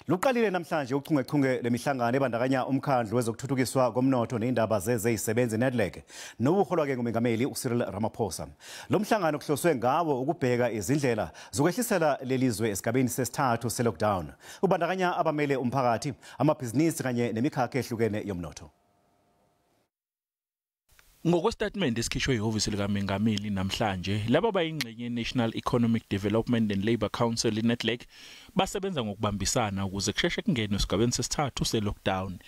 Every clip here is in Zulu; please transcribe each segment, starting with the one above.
Luqalile namhlanje uchungechunge lemihlangano ebandakanya umkhandlu wezokuthuthukiswa komnotho nezindaba zezisebenzi NEDLAC nobuholwa-ke ngumengameli uCyril Ramaphosa. Lo mhlangano kuhloswe ngawo ukubheka izindlela zokwehlisela lelizwe esigabeni sesithathu se-lockdown. Ubandakanya abamele umphakathi, amabhizinisi kanye nemikhakha ehlukene yomnotho. Ngokwestatement esikhishwe ihhovisi likaMengameli namhlanje, laba bayingxenye ye-National Economic Development and Labour Council iNEDLAC basebenza ngokubambisana ukuze kusheshe kungenwe esigabeni sesithathu se-lockdown.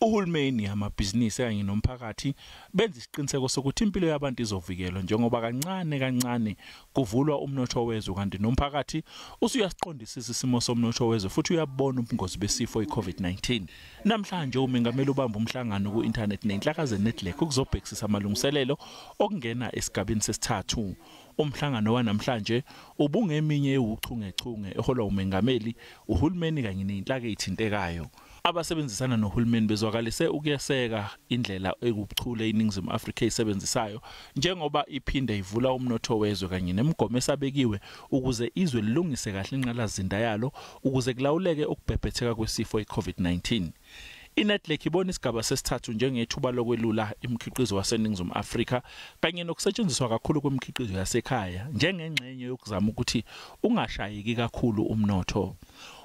Uhulumeni, amabhizinisi kanye nomphakathi benza isiqiniseko sokuthi impilo yabantu izovikelwa njengoba kancane kancane kuvulwa umnotho wezwe, kanti nomphakathi usuyasiqondisisa isimo somnotho wezwe futhi uyabona ubungozi besifo iCovid-19. Namhlanje umengameli ubamba umhlangano ku-internet nenhlaka zeNEDLAC ukuzobhekisisa amalungiselelo okungena esigabeni sesithathu. Umhlangano wanamhlanje ubungeminye ewuchungechunge eholwa umengameli, uhulumeni kanye nenhlaka ezithintekayo. Abasebenzisana nohulumeni bezwakalise ukuyeseka indlela ekubuchule iNingizimu Afrika eyisebenzisayo njengoba iphinde ivula umnotho wezwe kanye nemigomo esabekiwe ukuze izwe lilungise kahle inqalasizinda yalo ukuze kulawuleke ukubhebhetheka kwesifo iCovid-19. INEDLAC ibona isigaba sesithathu njengethuba lokwelula imikhiqizo waseNingizimu Afrika kanye nokusetshenziswa kakhulu kwemikhiqizo yasekhaya njengengxenye yokuzama ukuthi ungashayeki kakhulu umnotho.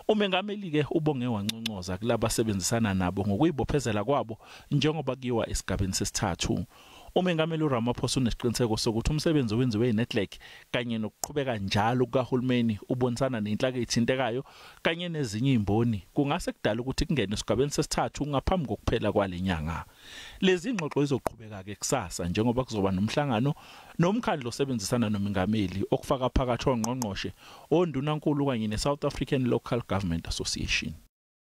Umengameli-ke ubonge wanconcoza kulabasebenzisana nabo ngokuyibophezela kwabo njengoba kuyiwa esigabeni sesithathu. Umengameli uRamaphosa unesiqiniseko sokuthi umsebenzi owenziwe yiNEDLAC kanye nokuqhubeka njalo kukahulumeni ubonisana nenhlaka ezithintekayo kanye nezinye izimboni kungase kudala ukuthi kungene esigabeni sesithathu ngaphambi kokuphela kwale nyanga. Lezi ngxoxo izoqhubeka-ke kusasa njengoba kuzoba nomhlangano nomkhandlu osebenzisana nomengameli okufaka phakathi ongqongqoshe, ondunankulu kanye ne-South African Local Government Association.